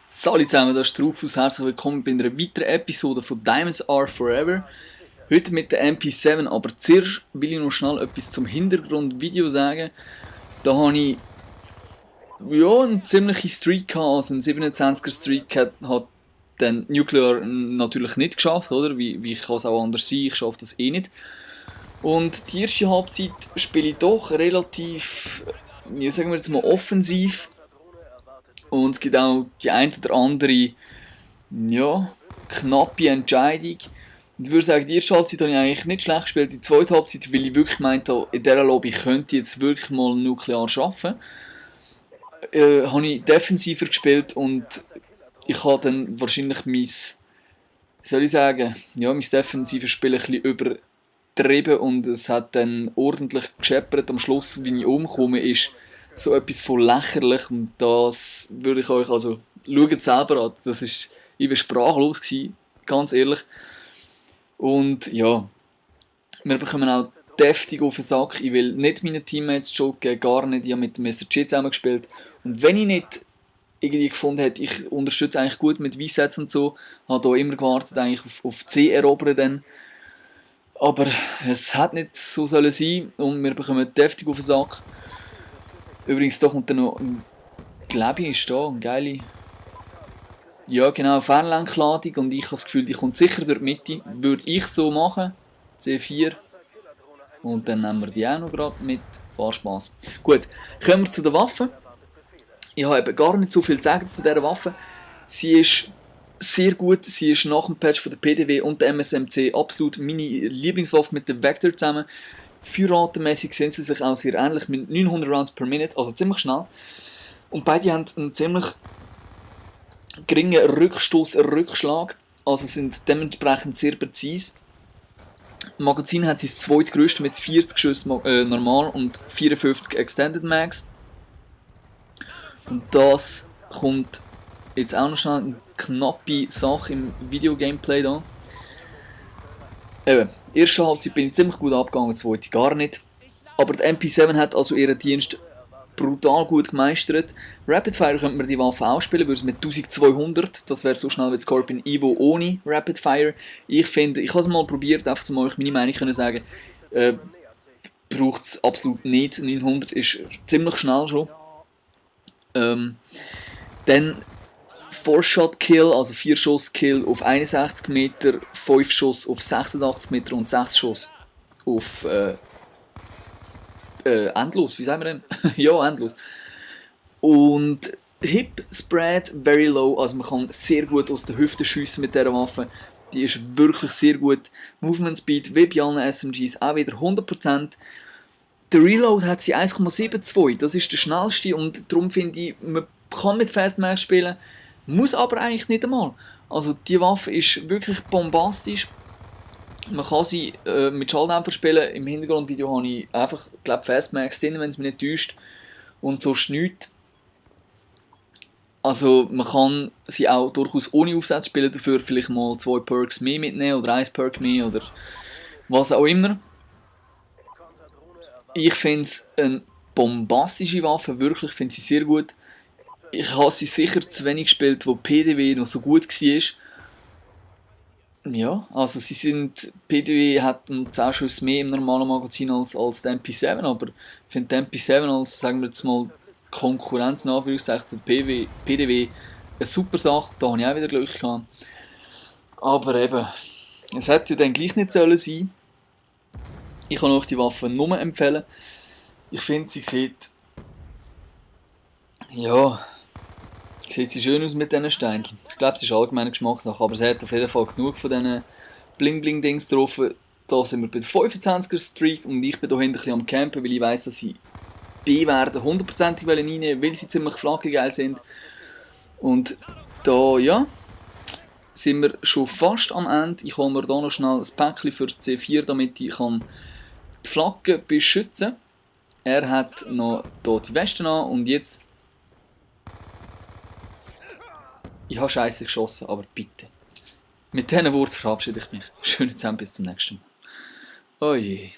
Salut zusammen, das ist Rufus. Herzlich willkommen bei einer weiteren Episode von Diamonds Are Forever. Heute mit der MP7, aber zuerst will ich noch schnell etwas zum Hintergrundvideo sagen. Da habe ich eine ziemliche Streak gehabt, also einen 27er Streak hat dann Nuclear natürlich nicht geschafft, oder? Wie kann es auch anders sein, ich schaffe das eh nicht. Und die erste Halbzeit spiele ich doch relativ, ja, sagen wir jetzt mal offensiv. Und es gibt auch die eine oder andere, ja, knappe Entscheidung. Ich würde sagen, die erste Halbzeit habe ich eigentlich nicht schlecht gespielt. Die zweite Halbzeit, weil ich wirklich meinte, in dieser Lobby könnte ich jetzt wirklich mal nuklear schaffen, habe ich defensiver gespielt und ich habe dann wahrscheinlich mein defensives Spiel ein bisschen übertrieben und es hat dann ordentlich gescheppert. Am Schluss, wie ich umkomme, ist so etwas von lächerlich und das würde ich euch, also schaut selber an, ich war sprachlos gewesen, ganz ehrlich. Und ja, wir bekommen auch deftig auf den Sack. Ich will nicht meinen Teammates die Schuld geben, gar nicht. Ich habe mit Mr. G zusammen gespielt. Und wenn ich nicht irgendwie gefunden hätte, ich unterstütze eigentlich gut mit V-Sets und so, habe da immer gewartet eigentlich auf C erobern dann. Aber es hat nicht so sollen sein und wir bekommen deftig auf den Sack. Übrigens, da kommt dann noch ein Glebi ist da, eine geile. Ja, genau, Fernlenkladung und ich habe das Gefühl, die kommt sicher durch die Mitte. Würde ich so machen. C4. Und dann nehmen wir die auch noch gerade mit. Viel Spaß. Gut, kommen wir zu den Waffen. Ich habe eben gar nicht so viel zu sagen zu dieser Waffe. Sie ist sehr gut. Sie ist nach dem Patch von der PDW und der MSMC absolut meine Lieblingswaffe mit der Vector zusammen. Feuerratenmäßig sind sie sich auch sehr ähnlich mit 900 Rounds per Minute, also ziemlich schnell. Und beide haben einen ziemlich geringen Rückstoß-Rückschlag, also sind dementsprechend sehr präzise. Magazin hat sie das zweitgrößte mit 40 Schüssen normal und 54 Extended Mags. Und das kommt jetzt auch noch schnell eine knappe Sache im Video-Gameplay da. Eben, erste Halbzeit bin ich ziemlich gut abgegangen, zweite gar nicht. Aber die MP7 hat also ihren Dienst brutal gut gemeistert. Rapid Fire könnte man die Waffe auch spielen, würde es mit 1200, das wäre so schnell wie Scorpion Evo ohne Rapid Fire. Ich finde, ich habe es mal probiert, einfach um euch meine Meinung zu sagen, braucht es absolut nicht. 900 ist ziemlich schnell schon. Dann 4-Shot-Kill, also 4-Schuss-Kill auf 61 Meter, 5 Schuss auf 86 Meter und 6 Schuss auf endlos, wie sagen wir denn? Ja, endlos. Und Hip Spread very low, also man kann sehr gut aus der Hüfte schiessen mit dieser Waffe. Die ist wirklich sehr gut. Movement Speed wie bei allen SMGs auch wieder 100%. Der Reload hat sie 1,72, das ist der schnellste und darum finde ich, man kann mit Fast Max spielen, muss aber eigentlich nicht einmal. Also die Waffe ist wirklich bombastisch. Man kann sie mit Schalldämpfer spielen. Im Hintergrundvideo habe ich einfach, glaube Fastmax drin, wenn es mich nicht täuscht. Und sonst nichts. Also man kann sie auch durchaus ohne Aufsatz spielen, dafür vielleicht mal 2 Perks mehr mitnehmen oder 1 Perk mehr oder was auch immer. Ich finde es eine bombastische Waffe, wirklich, finde sie sehr gut. Ich habe sie sicher zu wenig gespielt, wo PDW noch so gut war. Ja, also PDW hat 10 Schuss mehr im normalen Magazin als der MP7, aber ich finde die MP7 als, sagen wir jetzt mal, Konkurrenz in Anführungszeichen, der PDW eine super Sache, da habe ich auch wieder Glück gehabt. Aber eben, es hätte ja dann gleich nicht sollen sein. Ich kann euch die Waffe nur empfehlen. Ich finde, sie sieht sie schön aus mit diesen Steinchen. Ich glaube, es ist allgemeine Geschmackssache, aber sie hat auf jeden Fall genug von diesen Bling-Bling-Dings drauf. Da sind wir bei der 25er Streak und ich bin hier hinten ein bisschen am Campen, weil ich weiss, dass sie B werden 100%ig reinnehmen, weil sie ziemlich flaggegeil sind. Und da, ja, sind wir schon fast am Ende. Ich hole mir hier noch schnell ein Päckchen für das C4, damit ich die Flagge beschützen kann. Er hat noch hier die Weste an und jetzt... Ich habe scheiße geschossen, aber bitte. Mit diesen Worten verabschiede ich mich. Schönen Abend, bis zum nächsten Mal. Oh je.